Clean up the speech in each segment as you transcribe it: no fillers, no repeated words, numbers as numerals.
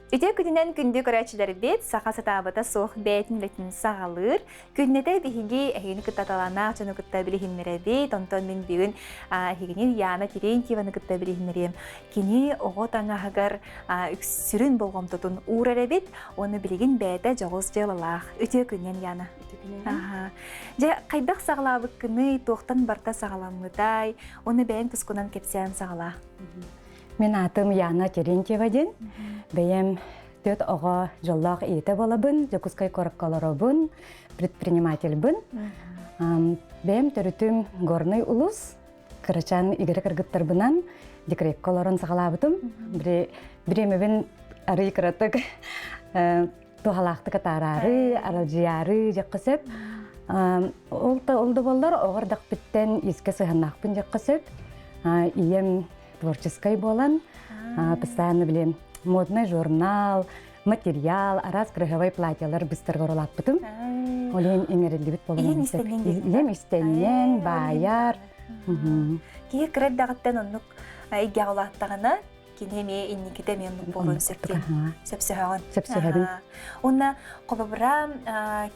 Үтүө күнүнэн күндү көрөөччүлэрбит, саха сатаабата суох бэйэтин үлэтин саҕалыыр. Күннэтэ биһиги эһигини кытта талааннаах дьону кытта билиһиннэрэбит. Онтон мин бүгүн эһигини Яна Терентьеваны кытта билиһиннэриэм. Кини оҕо таҥаһыгар сүрүн болҕомтотун уурар эбит. Уонна билигин бэйэтэ дьоҕус дьыалалаах. Үтүө күнүнэн, Яна. Дьэ, хайдах саҕалаабыккыный, туохтан барта саҕаламмытай? Уонна бэйэҥ тускунан кэпсээн саҕалаа. Мин аатым Яна Терентьева диэн. Бэйэм түөрт оҕо дьоллоох ийэтэ буолабын, Дьокуускай куоракка олоробун, предпринимательбын. Бэйэм төрүтүм Горнай улус, кырачаан игирэ кыргыттарбынан декретка олорон саҕалаабытым. Бириэмэбин арый кыратык туһалаахтык атаараары, аралдьыйаары дьэххэ сөп. Ол да ол да буоллар оҕо эрдэхпиттэн искэ сыһаннаахпын дьэххэ сөп. Ийэм творческай буолан, постоянно билем модный журнал, материал, араас крыховой платьялар быстарга оролааппытым. Ол иһин иҥэриллибит буолан Ийэм истэнньэҥ Ийэм истэнньэҥ, баайар. Киһи кыра эрдэҕиттэн оннук эйгэҕэ улааттаҕына, кини эмиэ инникитэ эмиэ оннук буолуон сөп диэн сөпсөһөҕүн. Сөпсөһөбүн. Уонна холобура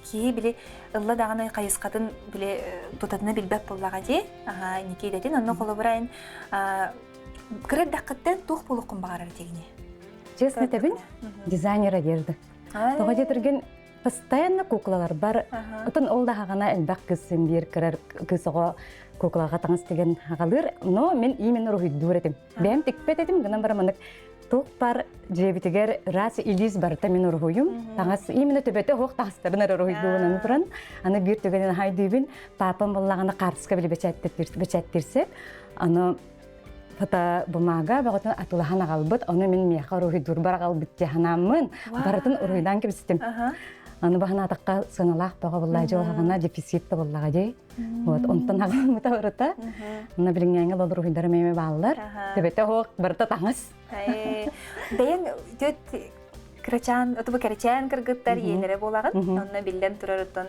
киһи били ылла даҕаны хайысхатын били тутатына билбэт буоллаҕа дии. Инники идэтин онно холобура эн кыра эрдэххиттэн туох буолуоххун баҕарар дигини? Честно этэбин, дизайнер одежды. Тоҕо диэтэргин постоянно куклалар бар. Отон ол да хаҕана элбэх кыз биир кырар кыз оҕо куклаҕа таҥас тигэн аҕалыыр. Но мин именно уруһуйдуур этим. Бэйэм тикпэт этим, гынан баран маннык туох бар дьиэбитигэр раз илиис барыта мин уруһуйум. Таҥас именно төбөтө оһох таҥастарын эрэ уруһуйдуубун туран. Аны биир түгэнин хайдыыбын. Папам буоллаҕына хаартыска били бэчээттирсеп. Аны фото бумага бөҕөтүн атылаһан аҕалбыт. Ону мин миэхэ уруһуйдуурбар аҕалбыт дьаһанааммын барытын уруһуйдаан кэбистим. Аны баһанаатахха сыаналаах бөҕө буоллаа дьылҕаҕына дефицит да буоллаҕа дии. Вот, онтон аҕаммыта барыта. Мына билиҥҥээҥҥэ лолуруһуйдара эмиэ бааллар. Төбөтө оһох барыта таҥас. Бэйэҥ түөт кырачаан, отубу кэрэчээн кыргыттар ийэлэрэ буолаҕын. Онно биллэн турар оттон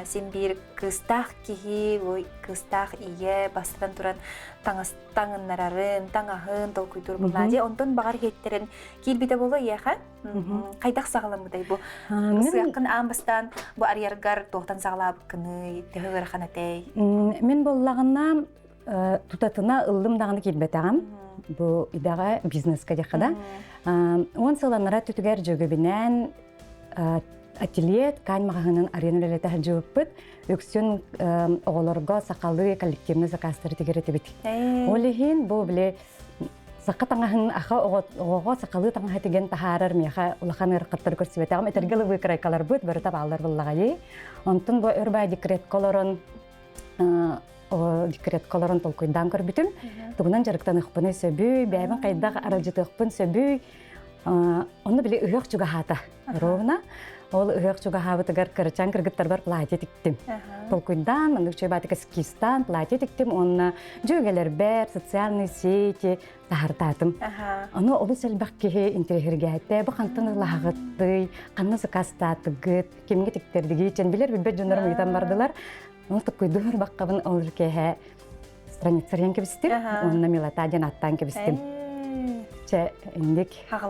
син биир кыыстаах киһи, кыыстаах ийэ бастатан туран таҥас таҥыннарарын, таҥаһын толкуйдуур буоллаа. Дьэ, онтон баҕар иһиттэрин киирбитэ буолуо ийэхэ. Хайдах саҕаламмытай бу? Сыаххын аан бастаан бу арыйаргар туохтан саҕалаабыккыный, төһө ыарахан этэй? Мин буоллаҕына тутатына ыллым даҕаны киирбэтэҕим. Бу идэҕэ бизнеска диэххэ да. Уон сыланнара түтүгэр дьөгүбүнээн ателье ткань маҕаһыынын арыйан үлэлэтэ сылдьыбыппыт. Үксүн оҕолорго сахалыы коллективный заказтары тигэр этибит. Ол иһин бу били Саха таҥаһын аха оҕоҕо сахалыы таҥаһы тигэн таһаарар миэхэ улахан ыарахаттары көрсүбэтэҕим. Этэргэ ылы выкройкаларбыт барыта бааллар буллаҕайы. Онтон бу өр баай декретка олорон декретка олорон толкуйдаан көрбүтүм. Тугунан дьарыктаныахпыный сөбүй, бэйэбин хайдах аралдьытыахпын сөбүй. Онно били ыһыах чугаһаата ровно. Ол ыһыах чугаһаабытыгар кырачаан кыргыттарбар платье тиктим. Толкуйдаан, маннык чуйбаатыка эскизтаан платье тиктим уонна дьүөгэлэрбэр социальные сети таһартаатым. Ону олус элбэх киһи интэриэһиргээтэ. Бу хантан ылаһаҕыттый, ханна сакаастаатыгыт, кимҥэ тиктэрдигий чэн билэр билбэт дьоннорум ыйытан бардылар. Ону токкуйдуур баккабын ол киэһэ страницарыйан кэбистим уонна милота диэн аттаан кэбистим. Чэ, инник.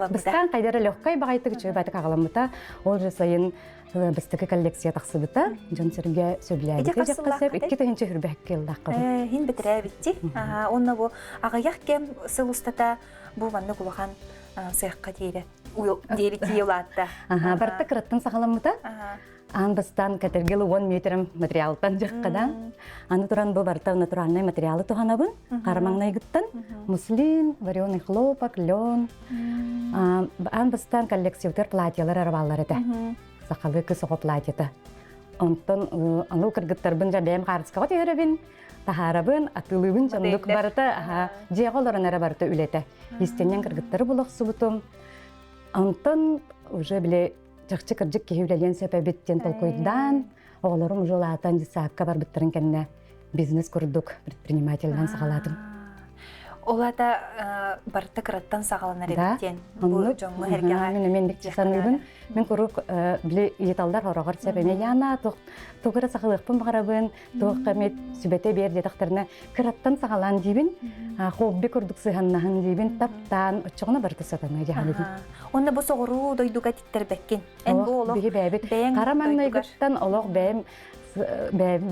Бастаан хайдара легкай баҕайытык үчүгэй аҕаламмыта. Ол же сайын бастакы коллекция тахсыбыта. Дьон-сэргэ сөбүлээбитэ дьахха сөп. 2022 ыллааххабын. Хин битирээбитти. Уонна бу аҕыйах кэм сыл устата бу маннык улахан сыахха диэри диэри тиийэ улаатта. Барыта кыраттан саҕаламмыта. Аан бастаан кэтэргэл уон метрем материалтан дьаххадан. Аны туран бу барыта натуральнай материалы туһанабын. Хара маҥнайгыттан муслин, вареный хлопок, лен. Аан бастаан коллекциятыгар платьелар арабаллар этэ. Сахалыы кыс оҕо платьета. Онтон аны кыргыттарбын дьэ бэйэм хаартыскаҕа түһэрэбин, таһаарабын, атыылыыбын дьоннук барыта дьиэҕэ олорон эрэ барыта үлэтэ. Истэнньэҥ кыргыттары булохсубутум. Онтон уже били чахчы кырдьык киһи үлэлиэн сөп эбит диэн толкуйдаан, оҕолорум уже улаатан детсадка барбыттарын кэннэ бизнес курдук предпринимателинэн саҕалаатым. Ол аата барыта кыраттан саҕаланар эбит диэн бу дьоҥҥо эргэҕэ. Мин эмиэ саныыбын. Мин куруук били ыйыталлар хороҕор сөп эмиэ Яна туох эрэ саҕалыахпын баҕарабын, туох эмит сүбэтэ биэр диэтэхтэринэ кыраттан саҕалаан диибин, хобби курдук сыһаннаһын диибин, таптаан оччоҕуна барыта сатаныа дьаһаныбын. Онно бу соҕуруу дойдуга тиктэрбэккин. Эн бу олох биһи бэйэбит хара маҥнайгыттан олох бэйэм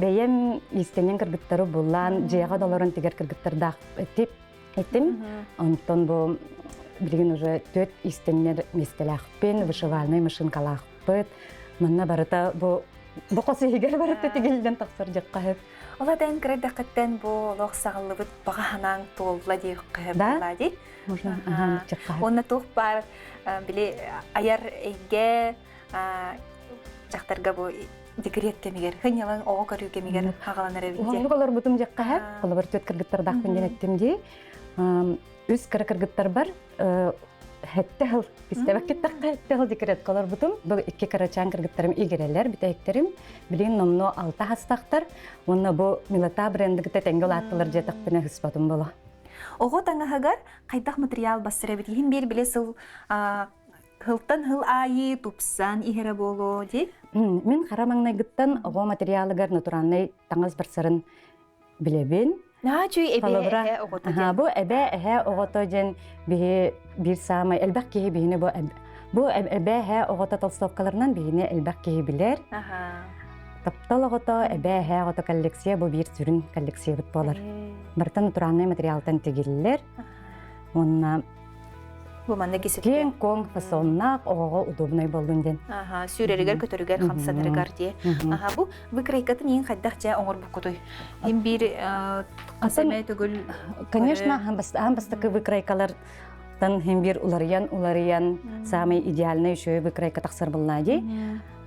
бэйэм иистэнньэҥ кыргыттары буллаан дьиэҕэ да олорон тигэр кыргыттардаах тип этим. Онтон бу билигин уже түөрт иистэннэр миэстэлээхпин, вышивальнай машинкалаахпыт. Манна барыта бу бу хос иһигэр барыта тигиллэн тахсар дьахха Ол эн кыра бу олох саҕаллыбыт баҕа санааҥ туолла диэххэ Да? дии. Можно, Уонна туох баар били айар эйгэ дьахтарга бу декрет кэмигэр, хынньалаҥ оҕо көрүү кэмигэр хаҕаланар эбит дии. Уһуннук олорбутум дьэккэһэ, холобур түөрт кыргыттардаахпын диэн эттим дии. Үс кыра кыргыттарбар хэттэ хыл истэбэккиттахха хэттэ хыл декретка олорбутум. Бу икки кырачаан кыргыттарым игирэлэр, бүтэһиктэрим. Билигин номнуо алта хастахтар. Уонна бу Милата брендыгыта тэҥҥэ улааттылар диэтэхпинэ ыспатым боло. Оҕо таҥаһыгар хайдах материал бассар эбит? Иһин биир биле сыл Хылтан хыл аайы тупсан иһэрэ буолуо дии. Мин хара маҥнайгыттан оҕо материалыгар натуральнай таҥас барсарын билэбин. Наһаа үчүгэй эбээ эһээ оҕото диэн. Бу эбээ эһээ оҕото диэн биһи биир саамай элбэх киһи биһини бу бу эбээ эһээ оҕото толстовкаларынан биһини элбэх киһи билэр. Таптал оҕото, эбээ эһээ оҕото коллекция бу биир сүрүн коллекциябыт буолар. Барыта натуральнай материалтан тигиллэр. Уонна Бу манна кисэтэ. Киэҥ-куоҥ фасоннаах оҕоҕо удобнай буоллун диэн. Аха, сүүрэригэр, көтөрүгэр, хамсанарыгар дии. Аха, бу выкройкатын иин хайдах дьэ оҥорбуккутуй? Иин биир хас эмэ төгүл Конечно, аан бастакы выкройкалартан хин биир уларыйан уларыйан самый идеальный еще выкройка тахсар булла дии.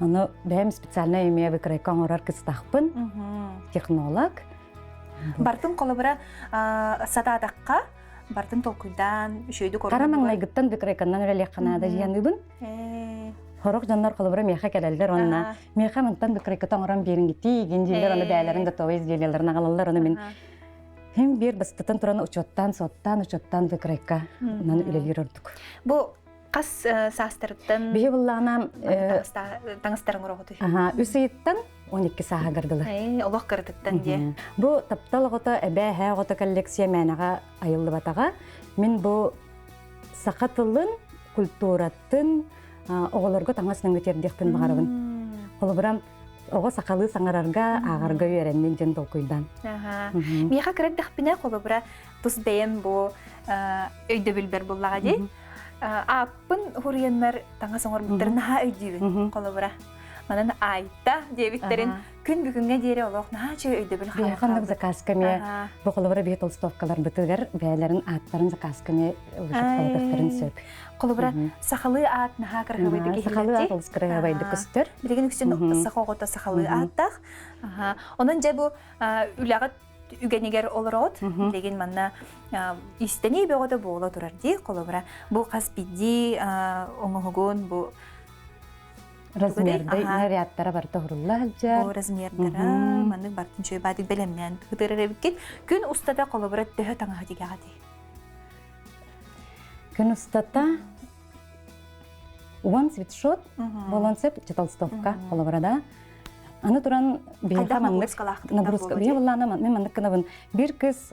Ону бэйэм специально эмиэ выкройка оҥорор кыстахпын, технолог. Бартын холобура сатаатахха Бартын толкуйдаан, үчүгэйдик Хара маҥнайгыттан выкройканнан үлэлиэххэ наада диэныыбын. Хорох дьоннор холобура миэхэ кэлэллэр уонна миэхэ мантан выкройката оҥорон биэриҥ тиигин дииллэр оны бэйэлэрин готовый изделиеларын аҕалаллар оны мин хим биир бастатан туран учуоттаан суоттаан учуоттаан выкройка онон үлэлиир ордук. Бу хас саастарыттан Биһи буллаҕына таҥастарын ороҕутуй? Үс ыйыттан 12 сааһыгар дылы. Олох кыратыттан диэ. Бу таптал оҕото эбээ эһээ оҕото коллекция мээнэҕэ айыллыбатаҕа. Мин бу саха тылын, культуратын оҕолорго таҥас нөҥүө тиэрдиэхпин баҕарабын. Холобура, оҕо сахалыы саҥарарга, ааҕарга үөрэннин диэн толкуйдаан. Миэхэ кыра эрдэхпинэ, холобура, тус бэйэм бу өйдөбүлбэр буллаҕа дии. Ааппын хуруйаннар таҥас оҥорбуттарын наһаа өйдүүбүн холобура. Манан Айта диэбиттэрин күн бүгүҥҥэ диэри олох наһаа үчүгэй өйдөбүл хаалбыт. Ханнык заказка эмиэ бу холобура биһи толстовкаларбытыгар бэйэлэрин ааттарын заказка эмиэ вышивкалатыахтарын сөп. Холобура сахалыы аат наһаа кыраһыбайдык Сахалыы аат олус кыраһыбайдык көстөр. Билигин үксүн саха оҕото сахалыы ааттаах. Онон дьэ бу үлэҕит үгэнигэр олороҕут. Билигин манна истэнии бөҕөтө буола турар дии. Холобура, бу хас биирдии оҥоһугун бу размердай нарядтара барыта уһурулла сылдьар. Бу размердара маннык бартын чөй баатык бэлэмнээн ытырар эбиккит. Күн устата холобура төһө таҥаһа тигэҕитий? Күн устата уон свитшот буолуон сөп толстовка холобура да. Аны туран биһиэхэ маннык нагрузка биһи буллаана мен маннык гынабын бир кыз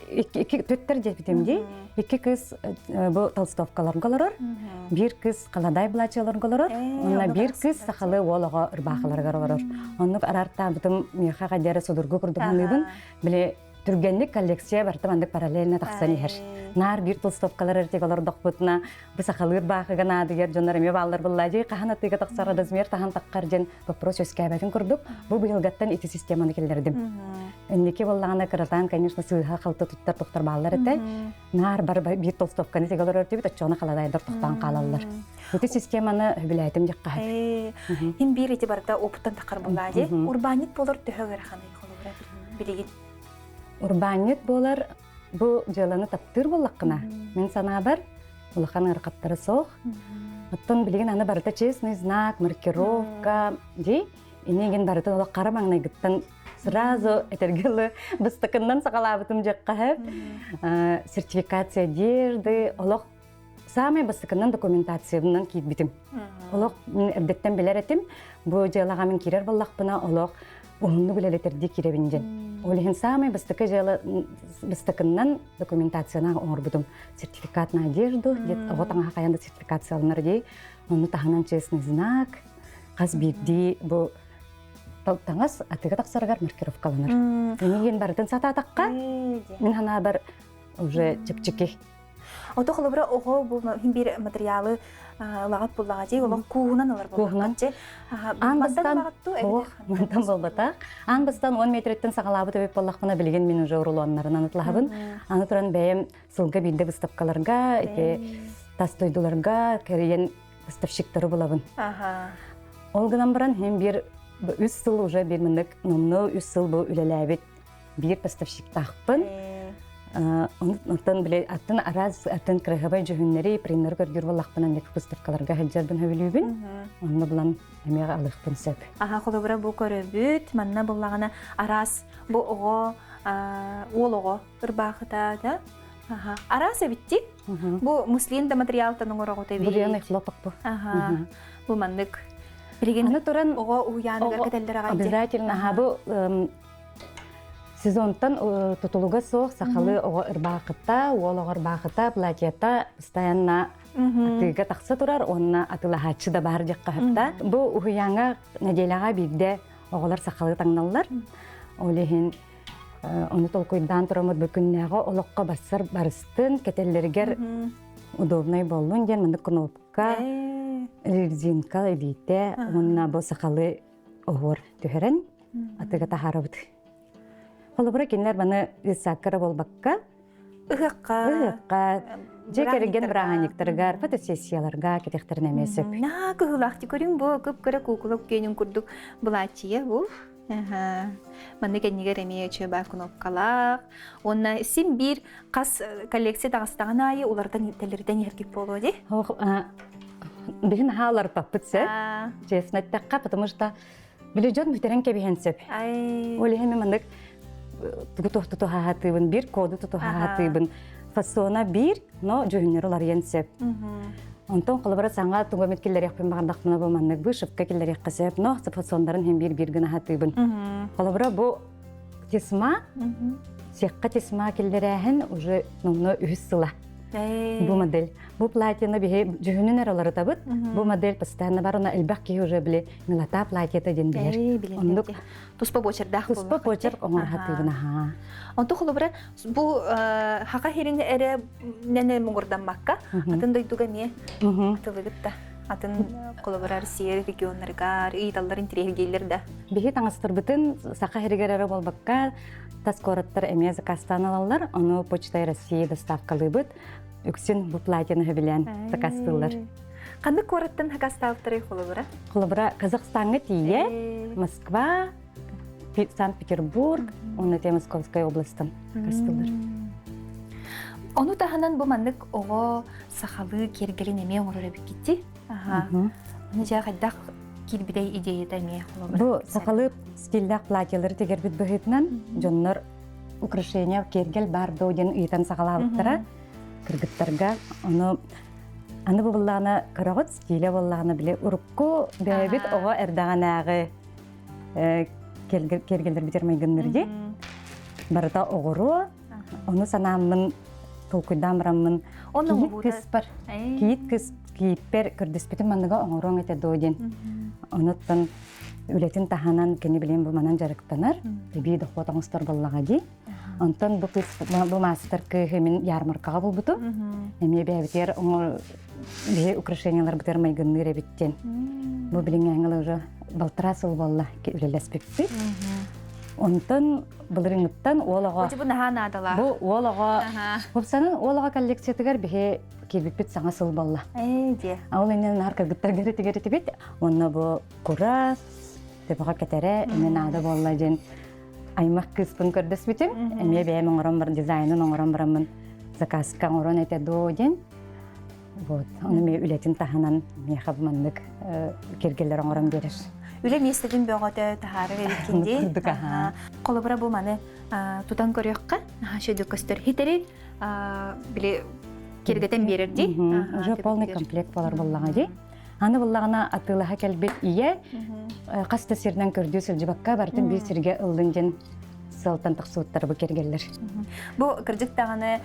икки төттөр диэбитим дии икки кыз бу толстовкаларга олорор бир кыз халадай былаачыаларга олорор уонна бир кыз сахалы уол оҕо ырбаахыларыгар олорор оннук араартаабытым миэхэ хадьара судургу курдук саныыбын били түргэнник коллекция барыта маннык параллельно тахсан иһэр. Наар биир толстовкалар эртик олордохпутуна бу сахалыыр баахыга наадыйар дьоннор эмиэ бааллар буллаа дии хаһан атыыга тахсар размер таһан таххар диэн вопрос үөскээбэтин курдук бу быйылгаттан ити системаны киллэрдим. Инники буоллаҕына кыратаан конечно сыыһа халты туттар тохтор бааллар этэ. Наар бар биир толстовканы тигэ олорор этибит оччоҕуна халадайдар тохтоон хаалаллар. Ити системаны хөбүлээтим дьаххаһар. Хин биир ити барыта опыттан таххар буллаа дии. Урбаанньыт болор төһө ыараханый холобура билигин? Урбаанньыт буолар бу дьыаланы таптыыр буоллаххына, мин санаабар, улахан ыарахаттара суох. Оттон билигин аны барыта честный знак, маркировка дии. Инигин барытын олох хара маҥнайгыттан сразу этэргэ дылы бастакыннан саҕалаабытым дьахха сертификация одежды олох саамай бастакыннан документациябынан киирбитим. Олох мин эрдэттэн билэр этим. Бу дьыалаҕа мин киирэр буоллахпына олох уһуннук үлэлэтэрдии киирэбин диэн. Ол иһин саамай бастакы дьыала бастакыннан документацияны оҥорбутум. Сертификат на одежду, оҕо таҥаһа хайан да сертификацияланар дии. Ону таһынан честный знак, хас биирдии бу таҥас атыыга тахсарыгар маркировкаланар. Мин барытын сатаатахха, мин санаабар уже чэпчэки. Ото холобура оҕо бу биир материалы ылаҕат буллаҕа дии, олох кууһунан ылар Кууһунан. Аан бастаан ох, мантан буолбатах. Аан бастаан 10 метреттен саҕалаабыт эбит буоллахпына, билигин мин уже урулуоннарынан ытлаһабын. Аны туран бэйэм сылга биирдэ выставкаларга, ити тас дойдуларга кэрийэн поставщиктары булабын. Ол гынан баран хем бир үс сыл уже бир мындык номно үс сыл бу үлэлээбит биир поставщиктаахпын. Онтон били атын араас атын кыраһабай дьүһүннэри приннары көрдүүр буоллахпына ник выставкаларга сылдьарбын сөбүлүүбүн. Онно булан эмиэ алыахпын сөп. Аха холобура бу көрөбүт, манна буллаҕына араас бу оҕо уол оҕо ырбаахыта да араас эбитти. Бу муслин да материалтан оҥороҕут эбит. Бурьяный хлопок бу. Аха. Бу маннык. Билигин Аны туран оҕо уһуйааныгар кэтэллэр аҕай Обязательно аха бу сезонтан тутулуга суох сахалыы оҕо ырбаахыта, уол оҕо ырбаахыта, платьета постоянно атыыга тахса турар уонна атыылаһааччы да баар диэххэ сөптөөх. Бу уһуйааҥҥа нэдиэлэҕэ биирдэ оҕолор сахалыы таҥналлар. Ол иһин ону толкуйдаан тураммыт бу күннээҕи олоххо барсар барыстын кэтэллэригэр удобнай буоллун диэн маннык кнопка, резинка илиитэ уонна бу сахалыы оһуор түһэрэн атыыга таһаарабыт. Холобура кинилэр маны детсадка эрэ буолбакка Ыһыахха ыһыахха дьиэ кэргэн бырааһынньыктарыгар, фотосессияларга кэтэхтэрин эмиэ сөп. Наһаа кыһыылаахтык көрүҥ бу кып-кыра куукула күөнүн курдук былааччыйа бу. Манна кэннигэр эмиэ үчүгэй кнопкалаах. Уонна син биир хас коллекция таҕыстаҕын аайы уларытан тэлэритэн иһэргит буолуо дии. Биһин хааларпаппыт сөп. Честно эттэххэ, потому что били дьон бүтэрэн кэбиһэн сөп. Ол иһин мен маннык тугу тутуһаатыыбын, биир коду тутуһаатыыбын. Фасона биир, но дьүһүннэр уларыйан сөп. Онтон холобура саҥа тугу эмит киллэриэхпин баҕардахпына бу маннык вышивка киллэриэххэ сөп, но фасоннарын иһин биир-биир гына хатыыбын. Холобура бу тесма, сиэххэ тесма киллэрээһин уже номно үһүс сыла. Бу модель. Бу платьены биһи дьүһүнүн эрэ уларытабыт. Бу модель постоянно бар, она элбэх киһи уже били милота платьета диэн билэр. Оннук туспа буочардаах туспа почерк оҥор хатыыбын аха. Онто холобура бу хака хирин эрэ нene муҥурдаммакка атын дойдуга эмиэ атылыгыт да атын холобура Россия регионнарыгар ыйыталлар интириэһиргииллэр да. Биһи таҥастарбытын саха хиригэр эрэ буолбакка тас куораттар эмиэ заказтаан алаллар, ону Почта России доставкалыыбыт. Үксүн бу платьены сөбүлээн заказтыыллар. Ханнык куораттан заказтаабыттарый холобура? Холобура Казахстаҥҥа тиийэ, Москва, Санкт-Петербург, уонна те Московская областан заказтыыллар. Ону таһынан бу маннык оҕо сахалыы киэргэлин эмиэ оҥорор эбиккитти. Аха. Аны дьэ хайдах киирбитэй идеята эмиэ холобура? Бу сахалыы стиллээх платьелары тигэрбит быһыытынан дьоннор украшение киэргэл баар доо диэн ыйытан саҕалаабыттара кыргыттарга. Ону аны бу буллаҕына көрөҕүт стилэ буоллаҕына били урукку бэйэбит оҕо эрдэҕинээҕи киэргэллэрбитигэр майгынныр дии. Барыта оҕуруо. Ону санааммын толкуйдаан бараммын кийиит кыыспар кийиит кыыс кийииппэр көрдөспүтүм манныга оҥоруоҥ этэ дуо диэн. Онуттан үлэтин таһынан кини билин бу манан дьарыктанар, эбии дохуот оҥостор буоллаҕа дии. Онтон бу кыыс бу маастар кыыһы мин ярмаркаҕа булбутум. Эмиэ бэйэбитигэр биһи украшенияларбытыгар майгынныыр эбит диэн. Бу билиҥҥээҥҥэ уже балтараа сыл буолла үлэлэспиппит. Онтон былырыҥҥыттан уол оҕо Бу наһаа наадалаах. Бу уол оҕо Хопсанын уол оҕо коллекциятыгар биһи киирбиппит саҥа сыл буолла. Ээ диэ. Ол иннинэ наар кыргыттарга тигэритибит. Уонна бу курас, төбөҕө кэтэрэ эмиэ наада буолла диэн аймах кыыспын көрдөспүтүм. Эмиэ бэйэм оҥорон бар дизайнын оҥорон бараммын заказка оҥорон этэ доо диэн. Вот. Ону эмиэ үлэтин таһынан миэхэ бу маннык киргэлэр оҥорон биэрэр. Үлэ миэстэтин бөҕөтө таһаарар эбиккин дии. Курдук аха. Холобура бу маны тутан көрүөххэ, шөйдүк көстөр. Хитери били киргэтэн биэрэр дии. Уже полный комплект болар боллаҕа дии. Аны буллаҕына атыылаһа кэлбит ийэ хас да сиринэн көрдүү сылдьыбакка барытын биир сиргэ ыллын диэн сыалтан тахсыбыттар бу кэргэллэр. Бу кырдьык даҕаны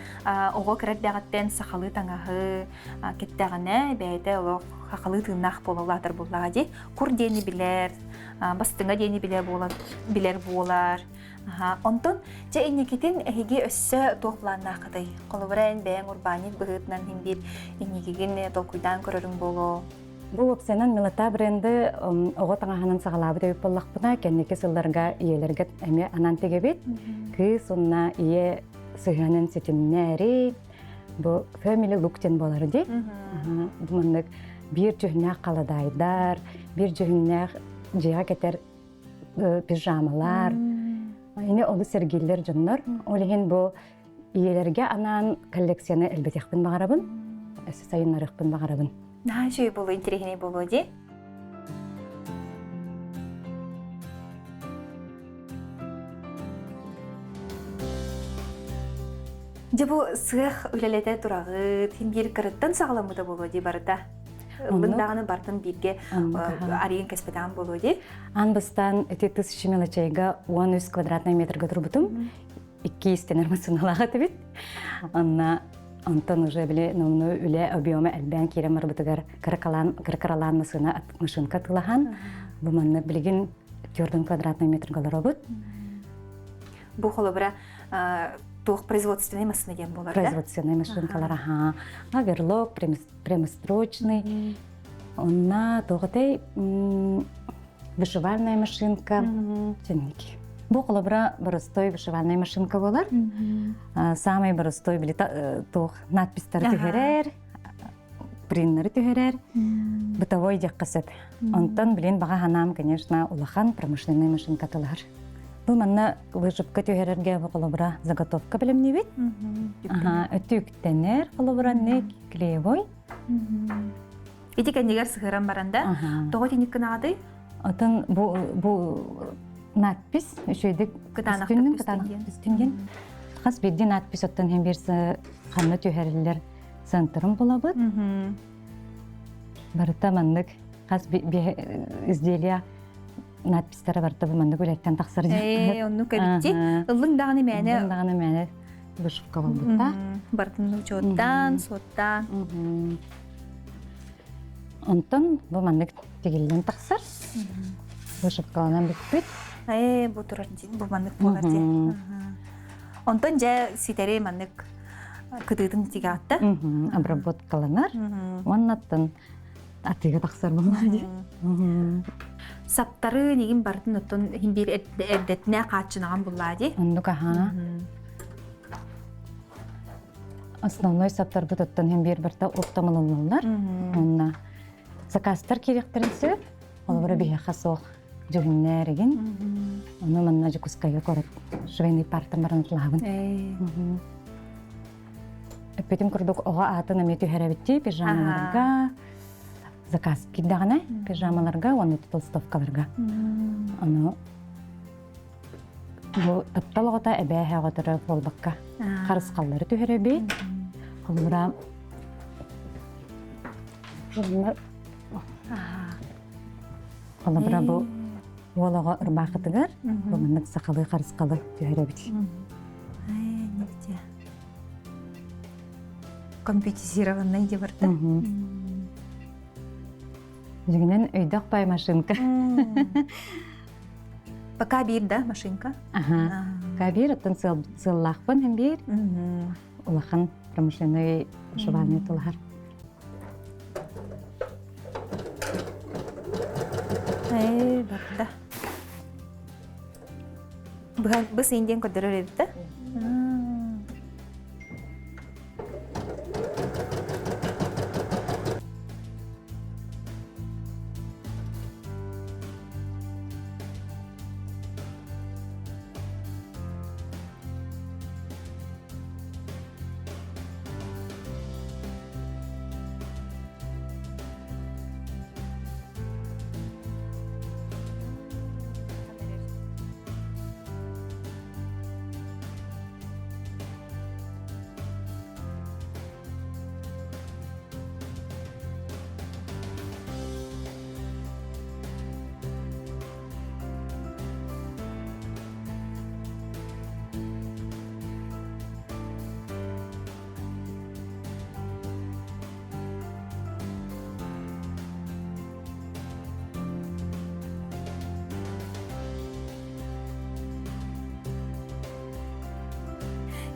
оҕо кыра эрдэҕиттэн сахалыы таҥаһы кэттэҕинэ бэйэтэ олох хахалыы тыыннаах буола улаатар буоллаҕа дии. Кур диэни билэр, бастыҥа диэни билэр буолар, билэр буолар. Онтон дьэ инникитин эһиги өссө туох планнааххытый? Холобура эн бэйэҥ урбаанньыт быһыытынан иһин биир инникигин толкуйдаан көрөрүҥ буолуо. Бу уопсайынан Милота бренды оҕо таҥаһынан саҕалаабыт эбит буоллахпына, кэнники сылларга ийэлэргэ эмиэ анаан тигэбит. Кыыс уонна ийэ сыһыанын ситимнээри бу family look диэн буолар дии. Бу маннык биир дьүһүннээх халадаайдар, биир дьүһүннээх дьиэҕэ кэтэр пижамалар. Ини олус сэргииллэр дьоннор. Ол иһин бу ийэлэргэ анаан коллекцияны элбэтиэхпин баҕарабын, өссө сайыннарыахпын баҕарабын. Наһаа үчүгэй буолуо, интэриэһинэй буолуо дии. Дьэ бу сыах үлэлэтэ тураҕыт, хин биир кырыттан саҕаламмыта буолуо дии барыта. Ыллын даҕаны бартын бииргэ арыйан кэспэтэҕим буолуо дии. Аан бастаан ити тыс мелочайга 13 квадратный метрга турбутум. Икки истэнэр массыыналаах этибит. Онно онтон уже били номну үлэ объема элбээн киирэн барбытыгар кыракалаан кыракаралаан массыына машинка атыылаһан бу манна билигин 4 квадратный метрга олоробут. Бу холобура туох производственный массыына диэн буолар да? Производственный машинкалар аха. Оверлок, прямострочный. Онна тоҕотой вышивальная машинка тенники. Бу холобура боростой вышивальная машинка болар. Самый боростой били туох надпистары түһэрэр, приннары түһэрэр, бытовой диэххэ сөп. Онтон билин баҕа ханаам, конечно, улахан промышленный машинка тылар. Бу манна вышивка түһэрэргэ бу холобура заготовка билимнибит. Өтүктэнэр холобура не клеевой. Ити кэннигэр сыһыран баран да, тоҕо тиник гынаҕытый? Атын бу бу надпись үчүгэйдик кытаанахтык түстүн диэн. Хас биирдии надпись оттон иһин биир ханна түһэриллэр центрын булабыт. Барыта маннык хас изделие надпистара барыта бу маннык үлэттэн тахсар диэн. Оннук эбитти. Ыллыҥ даҕаны мээнэ. Ыллыҥ даҕаны мээнэ вышивка буолбута. Барытын учуоттаан, суоттаан. Онтон бу маннык тигиллэн тахсар. Вышивкаланан бүппүт. Ээ, бу турар бу маннык буолар дии. Онтон дьэ ситэри маннык кытыытын тигаатта. Обработкаланар. Уоннаттан атыыга тахсар буолла дии. Саптары нигин барытын оттон иһин биир эрдэтинэ хааччынаҕан буллаа дии. Оннук аһаа. Основной саптарбыт оттон иһин биир барта оптомаланыллар. Онна заказтар киириэхтэрин сөп. Холобура биһиэхэ суох дьүһүннээр игин. Ону манна Дьокуускайга куорат швейный партан баран ылаабын. Эппитим курдук оҕо аатын эмиэ түһэрэбиттии пижамаларга, заказ киирдэҕинэ пижамаларга уонна толстовкаларга. Ону бу таптал оҕото эбээһэ оҕоторо буолбакка харысхаллары түһэрэбит. Холобура Холобура бу уол оҕо ырбаахытыгар бу маннык сахалыы харысхалы түһэрэбит. Компьютеризированный деп барда. Дьиҥинэн өйдөөх бай машинка. Пока биир да машинка? Аха. Пока биир, оттон сыаллаахпын һэн биир. Улахан промышленный вышивание тулаһар. Ээ, барда. Быс индиэн көрдөрөр эбит да?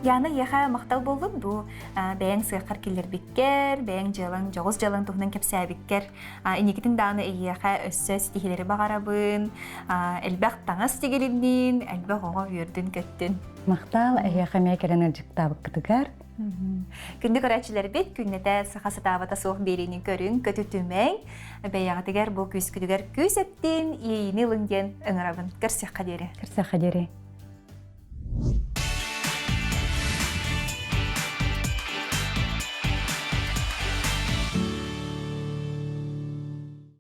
Яна эйиэхэ махтал буоллун бу бэйэҥ сыаххар киллэрбиккэр, бэйэҥ дьыалаҥ, дьоҕус дьыалаҥ туһунан кэпсээбиккэр, инникитин даҕаны эйиэхэ өссө ситиһиилэри баҕарабын, элбэх таҥас тигилиннин, элбэх оҕо үөрдүн-көттүн. Махтал эһиэхэ эмиэ кэлэн ыалдьыттаабыккытыгар. Күндү көрөөччүлэрбит, күннэтэ саха сатаабата суох биэриини көрүҥ, көтүтүмэҥ, бэйэҕитигэр бу күүскүтүгэр күүс эптин, иэйиини ылыҥ диэн ыҥырабын. Көрсүөххэ диэри. Көрсүөххэ диэри.